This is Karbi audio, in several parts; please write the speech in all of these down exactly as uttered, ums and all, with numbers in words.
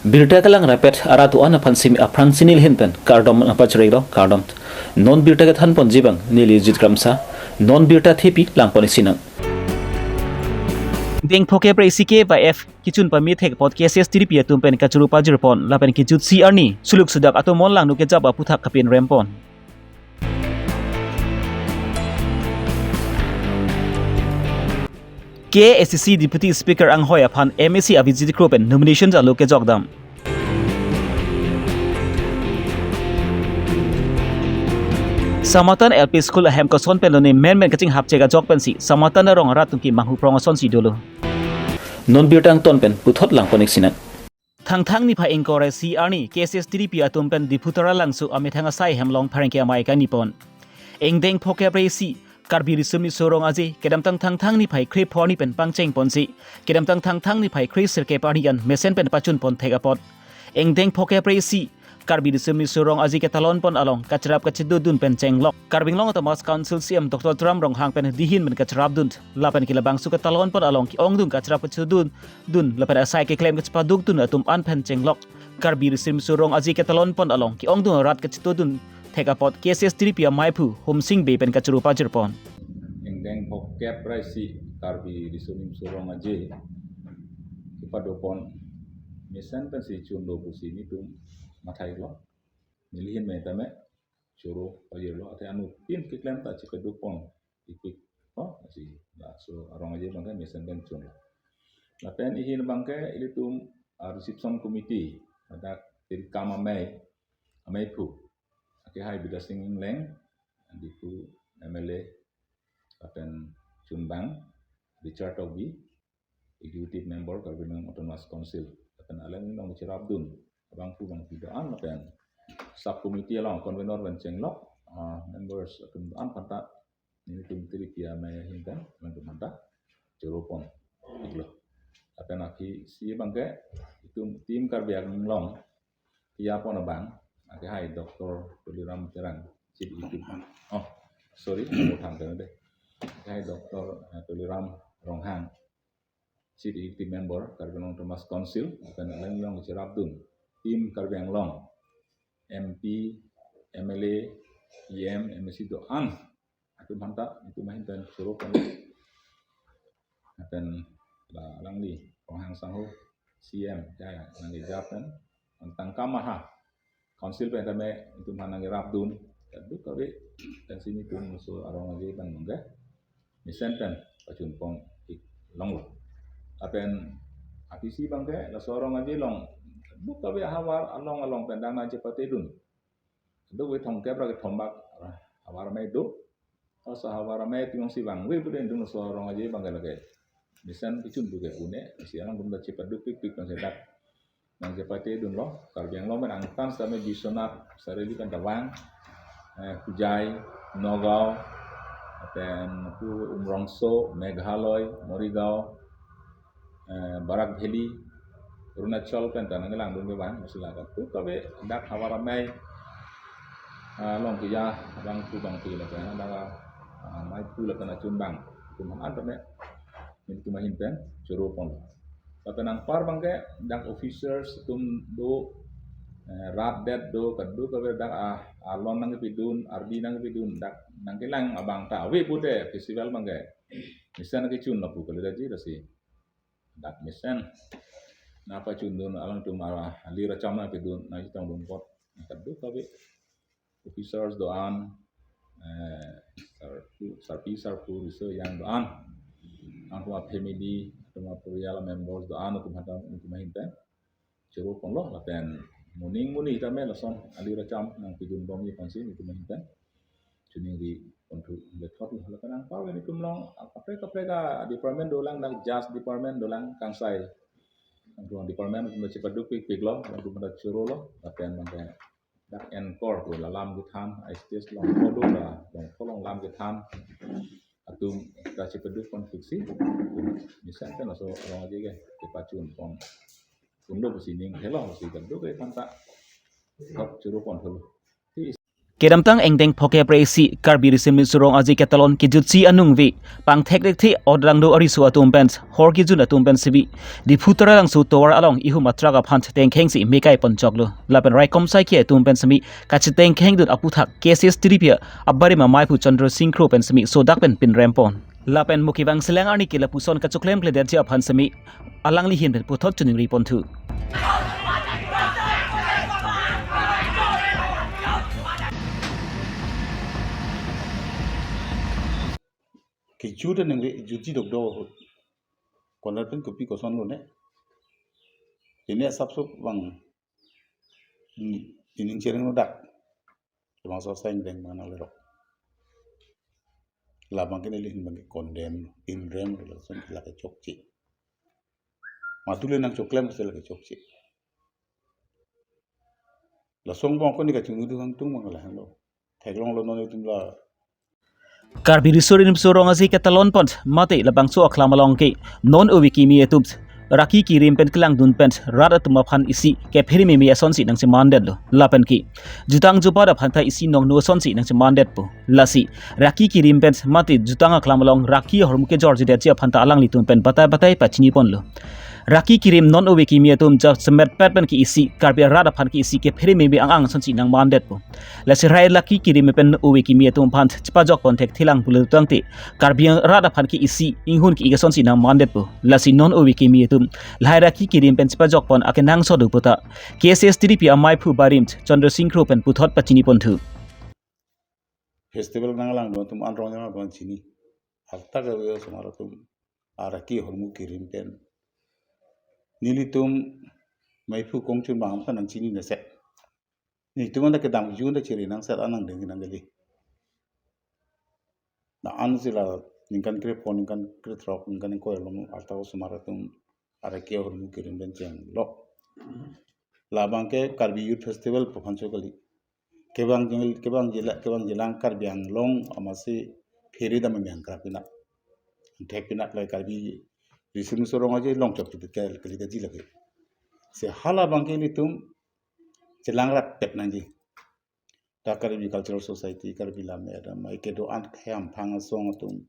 Birta kelang rapet arat do-an aphan simi aphrang si neli ahin pen kardom nangpachirilo, kardom. Non birta kethan ponji abang neli Jit Kramsa, non birta thepi lang pon isi nang. Ingdeng phokep ra isi K Y F kechun pame thek apot K S S T D P atum pen kachoro pajir pon lapen kejutsi arni suluk sudak atum mon langno kejap aphuthak kapinrem pon. K A A C C Deputy Speaker anghoi aphan M A C Abhijit Kro pen nomination jalo kejok dam. Samatan L P School ahem koson pen lone menmen kachinghap chek ajok pensi Samatan arong arat tungki manghu prong asonsi dolo. Non birta angton pen puthot lang pon isi nang. Thangthang niphai ingkoi ra isi arni K S S T D P atum pen Diphu Taralangso amethang asai hem along pherangke amei kani pon. Ingdeng phokep ra isi Karbi Riso Nimso Rong Aje kedamtang Thangthang niphai kre-pho arni pen pangcheng ponsi kedamtang Thangthang niphai kre-sirkep arni an mesen pen pachun pon thek apot. Ingdeng phokep ra isi Karbi Riso Nimso Rong Aje ketalon pon along kacharap kachedodun pen chenglok Karbi Anglong Autonomous Council C E M Doctor Tuliram Ronghang pen dihin pen kacharapdun lapen ke labangso ketalon pon along ke-ongdung kacharap kachedodun dun lapen asai keklem kachepadukdun atum an pen chenglok Karbi Riso Nimso Rong Aje ketalon pon along ke-ongdung arat kachetodun thek apot K S S T D P amaiphu Homsing Bey pen kachoro pajir pon. Ingdeng phokep ra isi Karbi Riso Nimso Rong Aje kepado pon mesen pensi chun do pusi nelitum mathailo. Neli ahin pen tame choro pajirlo, athe anuttin keklem ta chepaduk pon pikpik. Oh, si laso arong aje abangke mesen pen chun. Lapen ihin abangke ilitum, ah, reception committee, ladak tirikam amei, ameiphu, akehai Bidya Sing Engleng, Diphu M L A, lapen chunbang Richard Tokbi, Executive Member Karbi Anglong Autonomous Council, lapen alanglong cherapdun abangphu bangphi do-an lapen sub committee along convenor pen chenglok, ah, members atum do-an aphanta nelitum tiripia amei ahin pen alangtum aphanta choro pon iklo. Lapen aphi si abangke itum Team Karbi Anglong pia pon abang, akehai Doctor Tuliram Terang, Chief Executive. Oh, sorry, mau thang kan deh. Akehai Doctor, eh, Tuliram Ronghang, Chief Executive Member Karbi Anglong Autonomous Council, lapen alanglong cherapdun Team Karbi Anglong, M P, M L A, E M, M A C do-an atum aphanta nelitum ahin pen choro pon. Lapen la alangli Ronghang sangho C E M, ya, ya, nangkejap pen tangka maha Council pen tame nelitum aphan nangkerapdun, kadokave pensi nelitum laso arong aje abang abangke mesen pen pachun pon ik longlo. Lapen aphi si abangke laso arong aje along kadokave ahavar along along pen dak nangchepatedun. Kadokave thomkep ra kethom bak havar amei do. Laso havar amei atum jongsi vangve pute nelitum laso arong aje abangke lake mesen kechun do ke pune, si alangtum ta chepaduk pikpik pensi dak nangchepatedunlo. Karbi Anglong pen angtan sitame Biswanath Chariali pen ta vang, eh, Hojai, Nagaon, lapen pu Umrongso, Meghalaya, Morigaon, eh, Barak Valley, Arunachal pen ta nangkelangdun ke abang, masih laga tu, tapi dak havar amei, ah, along keja abangphu bangphi lapen dak, ah, ameiphu lapen achunbang atum an tame nelitum ahin pen choro pon. Lapen anpar abangke dak officers atum do, eh, rat det do, kadokave dak, ah, alon nangkepidun, ardi nangkepidun, dak nangkelang abang ta ave pute festival abangke mesen kechun lapu kalidaji, lasi dak mesen nangpachundun alangtum, ah, alir acham nangpidun, nangchetongdun apot kadokave officers do-an, eh, sarpi, sarpi sarpo riso yang do-an, alangtum afamily, alangtum aporial members do-an atum aphanta nelitum ahin pen choro ponlo. Lapen moning moning tame lason alir acham nangpidun bomji aphansi nelitum ahin pen choningri ponthu methot lo. Lapen anpar nelitum along kaprek kaprek adepartment dolang, dak JAS department dolang, kangsai alangtum department atum chepaduk pikpiklo, alangtum aphanta chorolo. Lapen abangke dak anchor pu la lam kethan, I S T S along phodo la, along pholong lam kethan atum ta chepaduk pon fiksi, mesen pen laso arong aje ke kepachun pon, punlo pusi ning thelo pusi kadokave aphanta thot choro pon thelo. Ti Kedamtang ingdeng phokep ra isi Karbi Riso Nimso Rong Aje Ketalon kejutsi anung ave pangthek thekthe odang do ariso atum pen hor kejun atum pen sitame Diphu Taralangso tovar along ihum atrak aphan tengkhengsi mekai ponchoklo. Lapen raikom saikhi atum pen sitame kachetengkhengdun aputhak K S S T D P abarim amaiphu Chandra Sing Kro pen sitame sodak pen pinrem pon. Lapen mo kevang selang arni ke lapuson kachoklemkledetji aphan sitame alangli ahin pen puthot choningri ponthu. Kejut aningri jutji dokdok ahut. Konat pen kopi kosonlo ne. Pini asapso bang ni, ining chereng lo dak. Bangso asai ingdeng bang nanglerok. Labang ke neli ahin bang ke condemn, pinrem, lason lake chokche. Matule nangchoklem si lake chokche. Lason bang ko ni kachinglu hangtung bang lahelo. Theklonglo non itum la. Karbi Riso Nimso Rong Aje Ketalon pen mate labangso aklam along ke non ove kimi atum raki kirim pen kelangdun pen rat atum aphan isi kephere meme asonsi nangchemandetlo. Lapen ke jutang jupat aphan ta isi nongno asonsi nangchemandetpo. Lasi raki kirim pen mate jutang aklam along raki ahormu kejorjidetji aphan ta alanglitum pen batai batai pachini ponlo. Raki kirim non ove kimi atum jasemet pet pen ke isi Karbi arat aphan ke isi kephere meme ang-ang asonsi nangmandetpo. Lasi rai raki kirim pen ove kimi atum aphan chepajok pon thekthelang pulo tangte Karbi arat aphan ke isi inghun ke-ik asonsi nangmandetpo. Lasi non ove kimi atum lahai raki kirim pen chepajok pon akenangsot do puta K S S T D P amaiphu barim Chandra Sing Kro pen puthot pachini ponthu. Festival nanglangdun atum an rong jang abang chini. Altak ave osomar atum araki ahormu kirim pen. Nelitum maiphu kongchun bang amsa nangchini nangset. Nelitum anta kedam jun ta chiri nangset anang dengki nangkali. Na ansi la ningkan krepho, ningkan krethrok, ningkan ingkoi along alta osomar atum araki ahormu kirim pen chenglok. Labang ke Karbi Youth Festival pu aphanso kali. Kevang jil-, kevang jila, kevang jilang Karbi Anglong amatsi phere dam meme angkrap pinak. Thek pinak la Karbi Riso Nimso Rong Aje longchok tu ke kalidetji lake. Si halabang ke ilitum chelang rappet nangji. Ta Karbi Cultural Society, Karbi Lammet Adamai kedo-an khei amphang asong atum.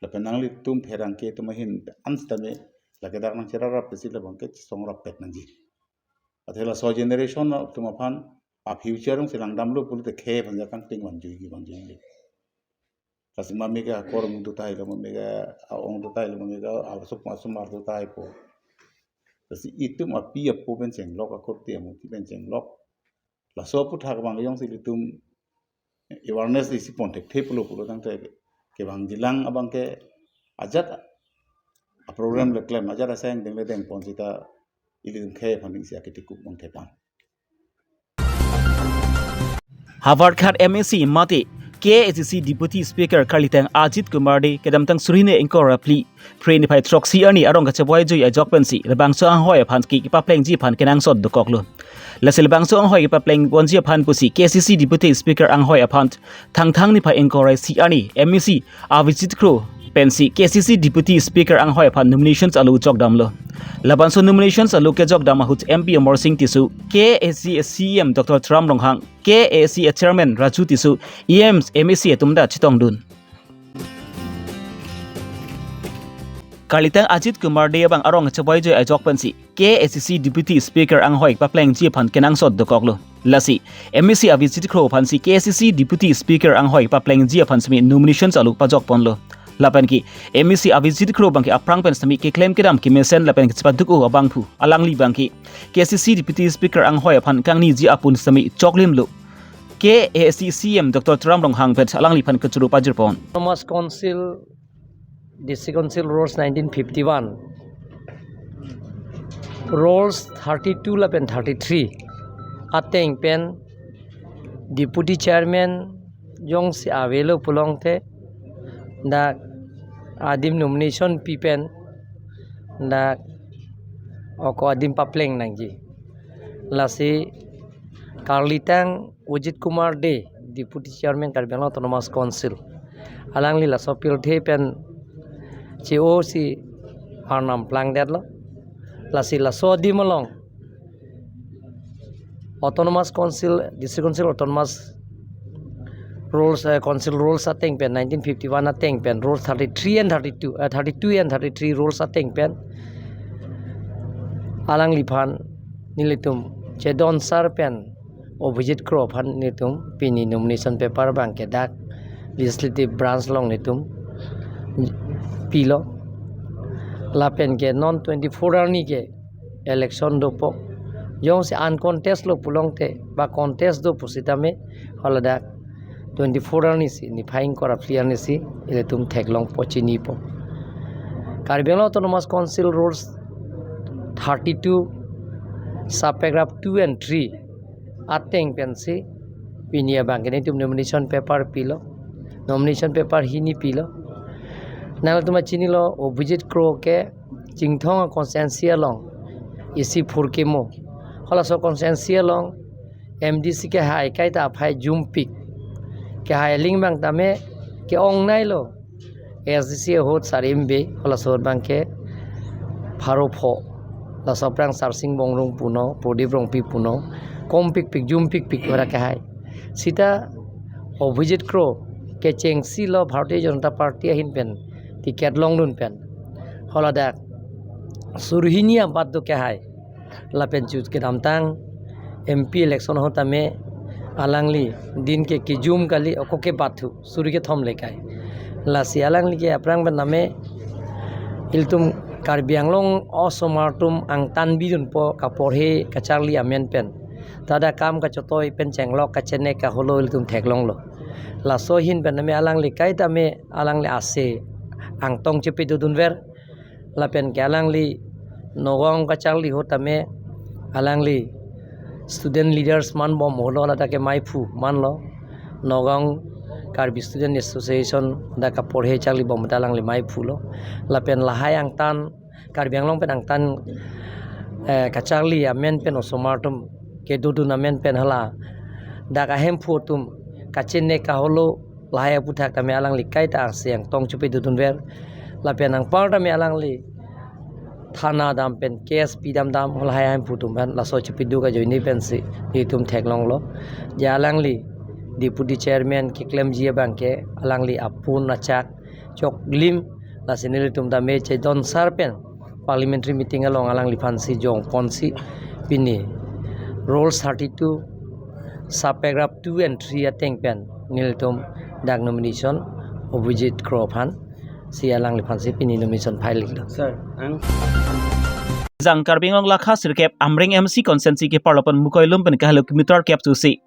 Lapen nanglitum pherangke atum ahin an sitame lake dak nangcherap rap si labang ke chesong rappet nangji. Athe laso generation atum aphan a future along si langdamlo pulote khei aphan ja kangting vanjui ki vanjui le. Lasi mame ke akor mutu tahai lo, mame ke aong tu tahai lo, mame ke asop asomar tu tahai po. Lasi itum api apo pen chenglok, akorte amuti pen chenglok. Laso aputhak abang jongsi ilitum awareness isi pon thekthe pulo pulo tangte kevang jilang abang ke ajat a program le klem, ajat asai ingdeng le deng pon sita ilitum khei aphan isi aketikup pon thepang. Howraghat M A C mate K A A C C Deputy Speaker karlitang Ajit Kumar Dey kedamtang suri hini ingkoi ra phli Phre niphai throksi arni arong kacheboi jui ajok pensi labangso anghoi aphan ke kepaplengji aphan kenangsot dokoklo. Lasi labangso anghoi kepapleng ponji aphan pusi K A A C C Deputy Speaker anghoi aphan Thangthang niphai ingkoi ra isi arni M A C Avijit Kro pensi K A A C C Deputy Speaker anghoi aphan nominations alo jokdamlo. Labangso nominations alo kejokdam ahut M P Amarsing Tisso, K A A C C E M Doctor Tuliram Ronghang, K A A C Chairman Raju Tisso, E M, M A C atum ta chetongdun. Karlitang Ajit Kumar Dey abang arong cheboi jui ajok pensi K A A C C Deputy Speaker anghoi paplengji aphan kenangsot dokoklo. Lasi M A C Avijit Kro aphansi K A A C C Deputy Speaker anghoi paplengji aphan sitame nominations alo pajok ponlo. Lapen ke M A C Avijit Kro abang ke aphrang pen sitame keklem kedam kemesen lapen ke chepaduk-o abangphu alangli abang ke K A A C C Deputy Speaker anghoi aphan kangniji apun sitame choklimlo. K A A C C E M Doctor Tuliram Ronghang pen alangliphan kechoro pajirpon. Autonomous Council, District Council Rules nineteen fifty-one, Rules thirty-two lapen thirty-three ateng pen Deputy Chairman jongsi avelo pulote dak adim nomination pi pen dak ako adim papleng nangji. Lasi karlitang Ajit Kumar Dey, Deputy Chairman Karbi Anglong Autonomous Council, alangli laso pirthe pen che-osi arnam plangdetlo. Lasi laso adim along Autonomous Council, District Council Autonomous rules, eh, council rules ateng pen, nineteen fifty-one ateng pen, rules thirty-three and thirty-two, eh, thirty-two and thirty-three rules ateng pen alangliphan nelitum Chedon sir pen Abhijit Kro aphan nelitum pini nomination paper abangke dak legislative branch along nelitum pilo. Lapen ke non twenty-four arni ke election dopo. Jongsi uncontest lo pulote ba contest do pusitame, haladak twenty-four arni si, niphai ingkoi ra phli arni si ilitum theklongpo, chinipo. Karbi Anglong Autonomous Council Rules thirty-two, subparagraph two and three ateng pensi pini abangke nelitum nomination paper pilo. Nomination paper hini pilo. Nangtum chinilo, Abhijit Kro ke Chinthong a constituency along isi phurkimo. Halaso constituency along M D C kehai kaita aphai jumpik. Kehai aling abang tame ke-ong nailo. A S D C ahut sar imbe, halaso ahut abangke pharo pho. Laso aphrang Sarsing Bongrung punon, Prodip Rongpi punon, kompikpik, jumpikpik ora kehai. Sita Abhijit Kro kechengsi lo Bharatiya Janata Party ahin pen ticket longdun pen, haladak suri hini abat do kehai. Lapen chut kedamtang M P election ahut tame alangli din ke kejum kali, ako kebathu suri kethom le kai. Lasi alangli ke aphrang pen tame ilitum Karbi Anglong osomar atum angtan bidunpo, kaporhe kacharli amen pen. Tada kam kachotoi pen chenglok kachenek kaholo ilitum theklonglo. Laso ahin pen tame alangli kaita me alangli ase angtong chepedodunver. Lapen ke alangli Nagaon kacharli ahut tame alangli student leaders manbom holo, ladak ke maiphu manlo. Nagaon Karbi Student Association dak kaporhe charlibom ta alangli maiphulo. Lapen lahai angtan, Karbi Anglong pen angtan, eh, kacharli amen pen osomar atum kedodun amen pen hala dak ahemphu atum kachenek kaholo lahai aphuthak tame alangli kaita ase angtong chepedodunver. Lapen anpar tame alangli thana dam pen case pidam dam lahai ahemphu atum pen laso chepedo ajoine pensi itum theklonglo. Je alangli Deputy Chairman keklemji abangke alangli apun achak choklim, lasi nelitum tame Chedon sar pen parliamentary meeting along alangliphan si jongponsi pini rules thirty-two, subparagraph two and three ateng pen nelitum dak nomination Abhijit Kro aphan si alangliphan si pini nomination file iklo. Sir, ang Jang Karbi Anglong lakha sirkep Amreng M C constituency ke-arlo pen Mukoilum pen kahelo kilometer kep thusi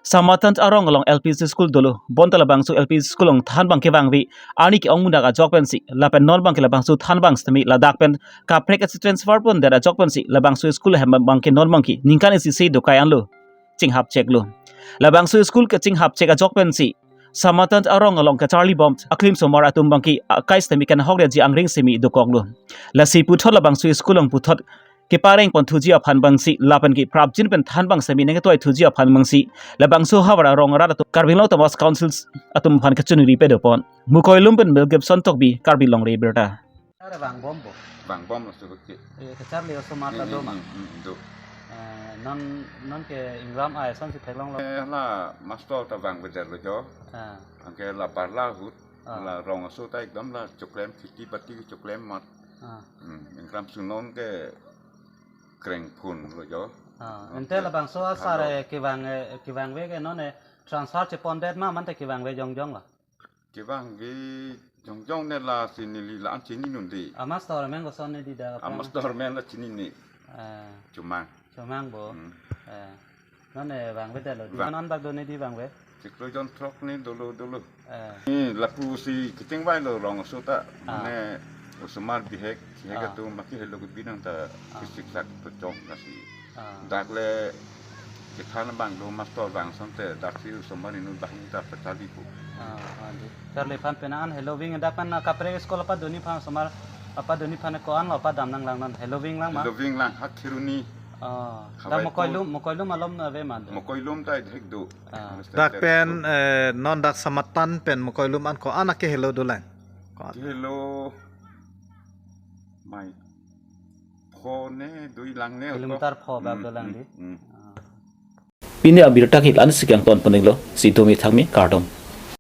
Samatant arong along L P school dolo. Bonta labangso L P school along than abangke vangve arni ke-ong munak ajok pensi, lapen non abangke labangso than abang sitame ladak pen kaprek isi transfer pondet ajok pensi labangso school ahem abangke non abangke ningkan isi si dokai anlo chinghap cheklo. Labangso school kachinghap chek ajok pensi Samatant arong along kacharlibom aklim osomar atum abangke akai sitame kanghok reji angring semi dokoklo. Lasi puthot labangso school along puthot kepareng ponthuji aphan abangsi lapen ke prapjin pen than abang semi nangketoi thuji aphan abangsi labangso havar arong arat atum Karbi Anglong Autonomous Council atum aphan kachiningri pedopon. Mukoilum pen Mel Gibson Tokbi, Karbi Longri Abirta. Are vangbompo. Vangbom lo suruh ke. Eh, kacharli osomar ta do ma? Hmm, hmm, hmm, do. Eh, non, non ke ingram ai asonsi theklonglo. Eh, la master ta vangvedet lo jo. Ah. Anke la barla ahut, ah, la rong aso ta ekdom la choklem, kheti bati choklem mat. Ah. Hmm, ingram sunon ke krengphun lo jo. Ah, ante labangso asar, eh, kevang, eh, kevangve ke non, eh, transfer chepondet ma, mante kevangve jongjong lo? Kevangve jongjong ne lasi neli la-an chininun dei. A master amen koson ne dei dak? A master amen la chinine. Eh. Chomang. Chomang bo. Hmm. Eh. Non, eh, vangvedet lo. Dei ma non bak do ne dei vangve? Chiklo jon throk ne dolo dolo. Eh. Ni lapusi kechingvailo rong aso ta. Ah. Mane osomar bihek, bihek, ah, atum maki helo kebi nang ta, ah, kisik sak pechong kasi. Ah. Dak le kethan abang do master abang asonte daksi osomar inut abang ta pachalipo. Ah, ah, dei. Charliphan penang an heloving dak pen kaprek school apaduni aphan osomar apaduni aphan ko-an lo padam nanglang non, heloving lang ma? Heloving lang, hak Kheroni. Ah. Khavai dak Mukoilum, Mukoilum alom ave ma do? Mukoilum ta idhek do. Ah. Dak pen, eh, non dak Samatant pen Mukoilum an ko-an akehelo dolang? Ko-an? Kehelo mai pho ne dui lang ne kilometer pho bak dolang dei. Hmm, hmm. Ah. Pini abirta ke la-an si kangton pon-iklo, si domi thangmi kardom.